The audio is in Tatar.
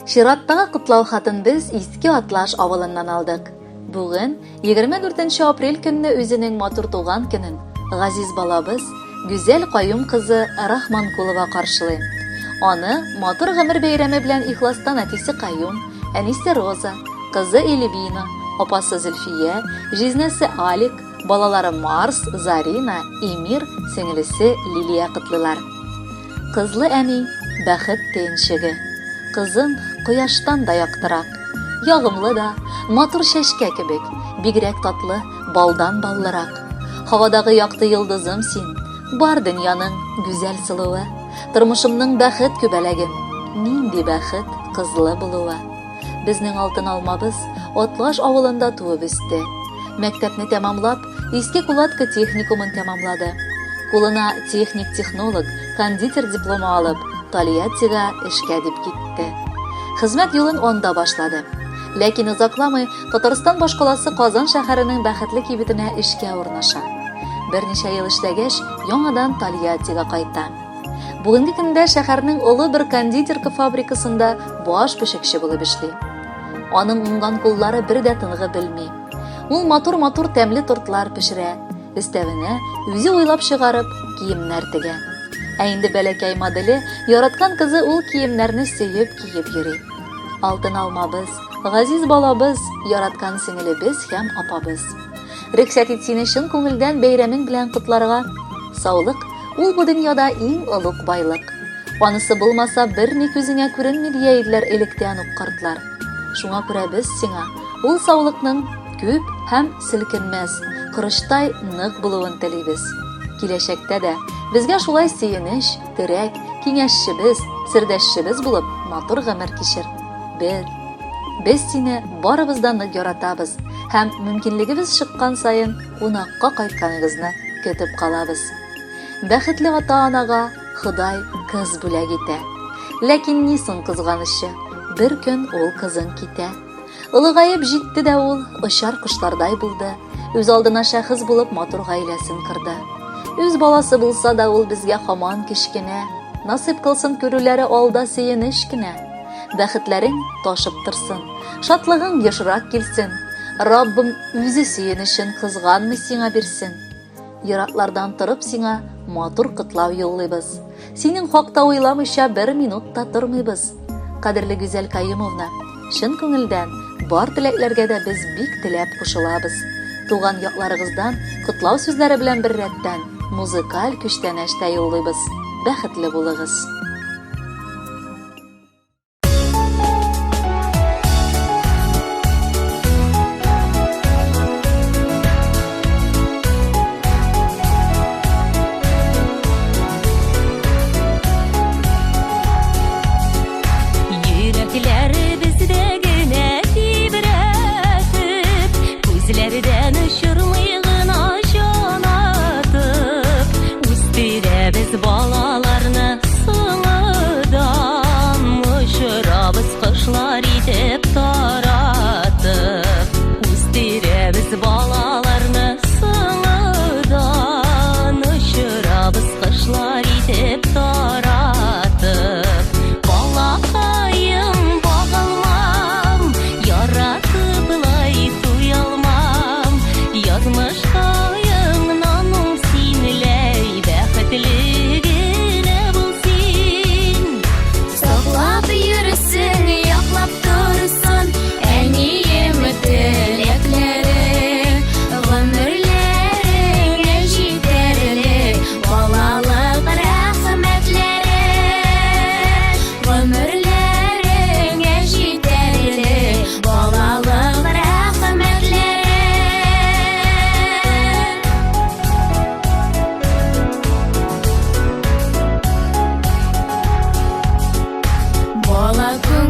Чираттагы котлау хатын без Иске Атлаш авылыннан алдык. Бүген, 24 апрель көнне үзенең матур туган көнен газиз балабыз Гүзәл Каюм кызы Рахманкулова каршылый. Аны матур гомер бәйрәме белән ихластан әтисе Каюм, әнисе Роза, кызы Эльвина, апасы Зөлфия, җизнәсе Алик, балалары Марс, Зарина, Эмир, сеңелесе Лилия котлыйлар. Кызлы әни, бәхет төенчеге. Кызым кояштан да яктырак. Ягымлы да, матур чәчкә кебек, бигрәк татлы, балдан баллырак. Һавадагы якты йолдызым син, бар дөньяның гүзәл сылуы, тормышымның бәхет күбәләгем. Нинди бәхет кызлы булуы. Безнең алтын алмабыз Атлаш авылында туып үсте. Мәктәпне тәмамлап, Иске Кулатка техникумын тәмамлады. Кулына техник-технолог, кондитер дипломы алып, Тольяттига эшкә дип китте. Хезмәт юлын анда башлады. Ләкин озакламый Татарстан башкаласы Казан шәһәренең бәхетле кибетенә эшкә урнаша. Берничә ел эшләгәч, яңадан Тольяттига кайта. Бүгенге көндә шәһәрнең олы бер кондитерка фабрикасында баш пешекче булып эшли. Аның уңган куллары бер дә тынгы белми. Ул матур-матур тәмле тортлар пешерә, өстәвенә үзе уйлап чыгарып, киемнәр тегә. Ә инде бәләкәй моделе, яраткан кызы ул киемнәрне сөеп киеп йөри. Алтын алмабыз, газиз балабыз, яраткан сеңелебез һәм апабыз. Рөхсәт ит сине чын күңелдән бәйрәмең белән котларга. Саулык, ул бу дөньяда иң олуг байлык. Анысы булмаса, берни күзеңә күренми дия иделәр электән үк картлар. Шуңа күрә без сиңа ул саулыкның күп һәм селкенмәс, корычтай нык булуын телибез. Киләчәктә дә безгә шулай сөенеч, терәк, киңәшчебез, сердәшчебез булып матур гомер кичер. Без, без сине барыбыз да нык яратабыз һәм мөмкинлегебез чыккан саен кунакка кайтканыгызны көтеп калабыз. Бәхетле ата-анага Ходай кыз бүләк итә. Ләкин ни соң кызганычы, бер көн ул кызың китә. Олыгаеп җитте дә ул, очар кошлардай булды. Үз алдына шәхес булып матур гаиләсен корды. Үз баласы булса да ул безгә хаман кечкенә. Насыйп кылсын күрүләре алда сөенеч кенә. Бәхетләрең ташып торсын, шатлыгың ешрак килсен. Раббым үзе сөенечен кызганмый сиңа бирсен. Ераклардан торып сиңа матур котлау юллыйбыз. Синең хакта уйламыйча бер минут та тормыйбыз. Кадерле Гүзәл Каюмовна, чын күңелдән бар теләкләргә дә без бик теләп кушылабыз. Туган якларыгыздан котлау сүзләре белән беррәттән музыкаль күчтәнәч тә юллыйбыз. Бәхетле булыгыз! Йөрәкләребездә генә тибрәтеп, күзләрдән очырмый гына җанатып, үстерәбез балаларны Сылыдан очырабыз кошлар итеп таратып, үстерәбез балаларны сылыдан очырабыз кошлар итеп таратып. Балакаем, багалмам, яратып лай туялмам, язмышкаеңнан уң синләй Бәхетле генә бул син. Саклап йөрсен, яклап торсын әнием теләкләре. Гомерләреңә җитәрлек балалык рәхмәтләре. Гомерләреңә җитәрлек балалык рәхмәтләре. Бала.